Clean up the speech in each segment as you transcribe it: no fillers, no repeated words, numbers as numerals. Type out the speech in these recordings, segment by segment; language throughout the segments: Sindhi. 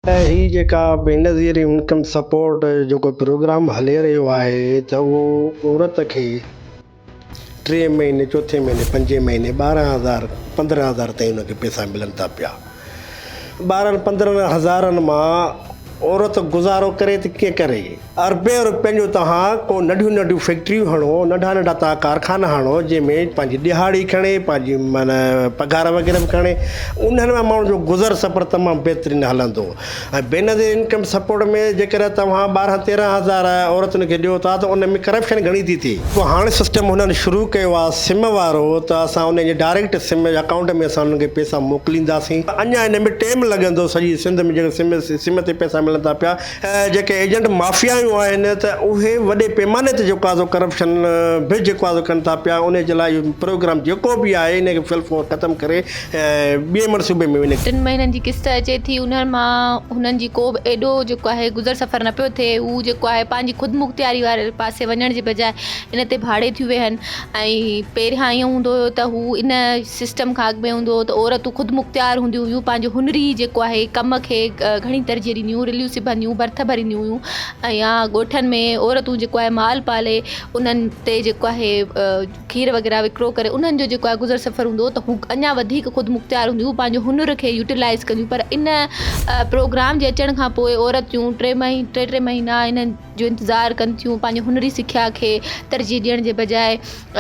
هي جيڪا بينظير انڪم سپورٽ جيڪو پروگرام هلي رهيو آهي ته اهو عورت کي ٽئين مهيني چوٿين مهيني پنجين مهيني 12 هزار 15 هزار تائين ان کي پئسا ملن ٿا پيا 12 15 هزارن مان عورت گذارو ڪري ته ڪيئن ڪري اربين روپين جو توهان ڪو ننڍيون ننڍيون فيڪٽريون هڻو، ننڍا ننڍا توهان ڪارخانا هڻو، جنهن ۾ پنهنجي ڏهاڙي کڻي، پنهنجي معنيٰ پگهار وغيره به کڻي، انهن مان ماڻهن جو گذر سفر تمام بهترين هلندو ۽ بينظير انڪم سپورٽ ۾ جيڪڏهن توهان 12 13 هزار عورتن کي ڏيو ٿا ته ان ۾ ڪرپشن گهڻي ٿي ٿئي. پوء هاڻي سسٽم هنن شروع ڪيو آهي سم وارو ته اسان انهن جي ڊائريڪٽ سم اڪائونٽ ۾ اسان انهن کي پئسا موڪلينداسين اڃا ان ۾ ٽيم لڳندو سڄي سنڌ ۾ جيڪي سم سم تي پئسا ملن ٿا پيا جيڪي ايجنٽ مافيائون آهن ته اهي وڏي پيماني تي جيڪو آهي سو ڪرپشن به جيڪو آهي سو ڪن ٿا پيا انهي جي لاء اهو پروگرام جيڪو به آهي انهي کي في الفور ختم ڪري ٻئي منصوبي ۾ وڃي. ٽن مهينن جي قسط اچي ٿي انهن مان هنن جي ڪو به ايڏو جيڪو آهي گذر سفر نه پيو ٿئي هو جيڪو آهي پنهنجي خودمختياري واري پاسي وڃڻ جي بجاء ان تي ڀاڙي ٿيون ويهن ۽ پهريان ائين هوندو هيو ته هو ان سسٽم کان اڳ ۾ هوندو هو ته عورتون خود مختيار هونديون هيون پنهنجو هنري جيڪو آهي ڪم کي گهڻي ترجيح ڏينديون هيون رليون سبنديون ڀرت ڀرينديون هيون ۽ يا ڳوٺن ۾ عورتون جيڪو آهي مال پالي انهن تي جيڪو آهي کير وغيره وڪرو ڪري انهن جو جيڪو آهي گذر سفر هوندو هو ته هو اڃا وڌيڪ خود مختيار هونديون هيون پنهنجو هنر کي يوٽيلائز ڪنديون پر ان پروگرام جي اچڻ کان پوء عورتون ٽي مهي ٽي ٽي مهينا انهن جو انتظار ڪن ٿيون پنهنجي هنري سکيا کي ترجيح ڏيڻ جي بجاء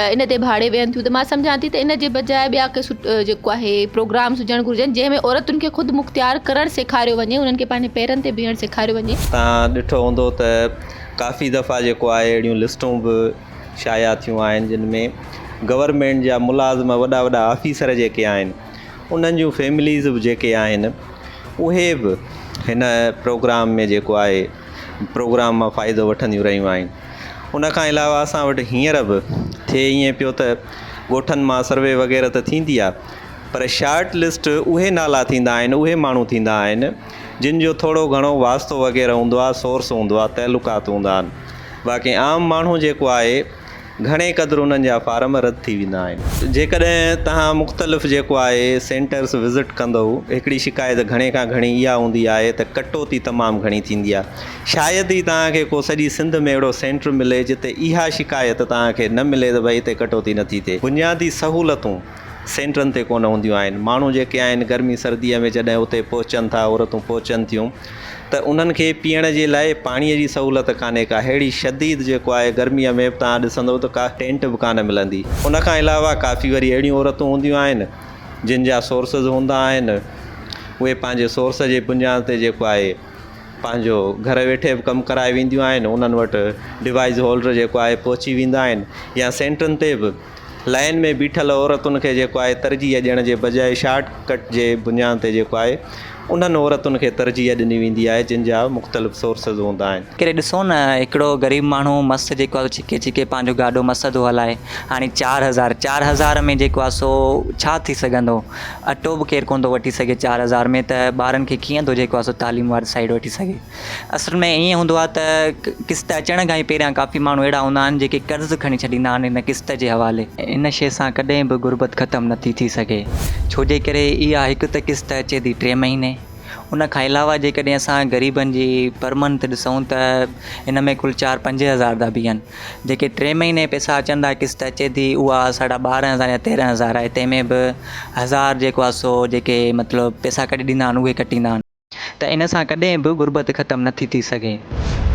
ان تي ڀاڙي ويهن ٿيون ته مان سمجهان ٿي ته ان جي بجاء ٻيا ڪي جيڪو آهي پروگرامس هجڻ گهرجن جنهن ۾ عورتن کي خود مختيار ڪرڻ سيکاريو وڃي انهن کي پنهنجي پيرن تي بيهڻ سيکاريو وڃي. توهان ڏٺو هوندو ته ڪافي دفعا جيڪو آهي اهڙيون لسٽون به شايع ٿيون آهن جن ۾ گورنمينٽ جا ملازم وڏا وڏا آفيسر جيڪي آهن انهن جون فيمليز به جيڪي آهن اهي به هن پروگرام ۾ جيڪو آهي پروگرام مان فائدو وٺنديون رهيون آهن ان کان علاوه اسان وٽ هينئر به ٿئي ائين پيو ته ڳوٺن مان سروي وغيره ته ٿيندي آهي پر شارٽ لسٽ اهي نالا ٿيندا آهن اهي ماڻهو ٿيندا آهن جن جو ٿورو گهڻو واسطو وغيره هوندو آهي سورس هوندو آهي تعلقات هوندا آهن باقي عام ماڻهو جيڪو آهي گهڻي قدر انهن جا فارم رد ٿي ويندا آهن. جيڪڏهن توهان مختلف جيڪو آهي سينٽرس وزٽ ڪندؤ هڪڙي شڪايت گهڻي کان گهڻي اها هوندي آهي ته ڪٽوتي تمام گهڻي ٿيندي آهي شايد ئي توهان کي ڪو سڄي سنڌ ۾ اهڙو سينٽر ملي جتي اها شڪايت توهان کي نه ملي ته ڀئي هتي ڪٽوتي نٿي ٿئي بنيادي سهولتون سينٽرن تي ڪونه هونديون آهن. ماڻهو جيڪي آهن گرمي سرديء ۾ جڏهن اتي پهچن ٿا عورتون پهچن ٿيون ته انهن کي پيئڻ جي لاء پاڻيء جي سهولت ڪانهي ڪا ههڙي شديد جيڪو آهي گرميء ۾ به توهان ڏسندو ته ڪا ٽينٽ به ڪانه ملندي. ان کان علاوه ڪافي وري اهڙيون عورتون هونديون آهن جن جا سورسز هوندا آهن اهي پنهنجي سورس جي بنياد تي جيڪو آهي پنهنجو گهر ويٺي به ڪم ڪرائي وينديون آهن انهن وٽ ڊوائيس هولڊر جيڪو آهي پهچي ويندا آهن يا سينٽرن تي به لائين ۾ بيٺل عورتن کي جيڪو آهي ترجيح ڏيڻ جي بجاء شارٽ ڪٽ جي بنياد تي جيڪو آهي انهن عورتن کي ترجيح ڏني ويندي آهي جن جا مختلف سورسز هوندا آهن. ڪري ڏسو نه هڪڙو غريب ماڻهو مس جيڪو آهي سو ڇڪي ڇڪي پنهنجو گاڏو مس ٿو هلائي هاڻي 4000 4000 ۾ جيڪو آهي سو ڇا ٿي سگهندو اٽو به ڪير ڪونه ٿو وٺي سگهي 4000 ۾ ته ٻارن کي ڪيئن ٿو جيڪو آهي سو تعليم واري سائيڊ وٺي سگهي. اصل ۾ ائين هوندو آهي ته قسط اچڻ کان ئي پهريان ڪافي ماڻهو اهڙا هوندا آهن جيڪي قرض کڻي ڇڏيندا آهن ان قسط جي حوالي. ان شيء سان ڪڏهن به غربت ختم نٿي ٿي سگهي ڇو جي ڪري اها هڪ ته قسط اچي ٿي ٽي مهيني ان کان علاوه جيڪڏهن اسان غريبن جي پر منٿ ڏسون ته ان ۾ ڪل چار پنج هزار ٿا بيهن جيڪي ٽي مهيني پئسا اچن ٿا قسط اچي ٿي اها ساڍا 12 هزار يا 13 هزار آهي تنهن ۾ به هزار جيڪو آهي سو جيڪي مطلب پئسا ڪڍي ڏيندا آهن اهي ڪٽيندا آهن. ته ان سان ڪڏهن به غربت ختم نٿي ٿي سگهي.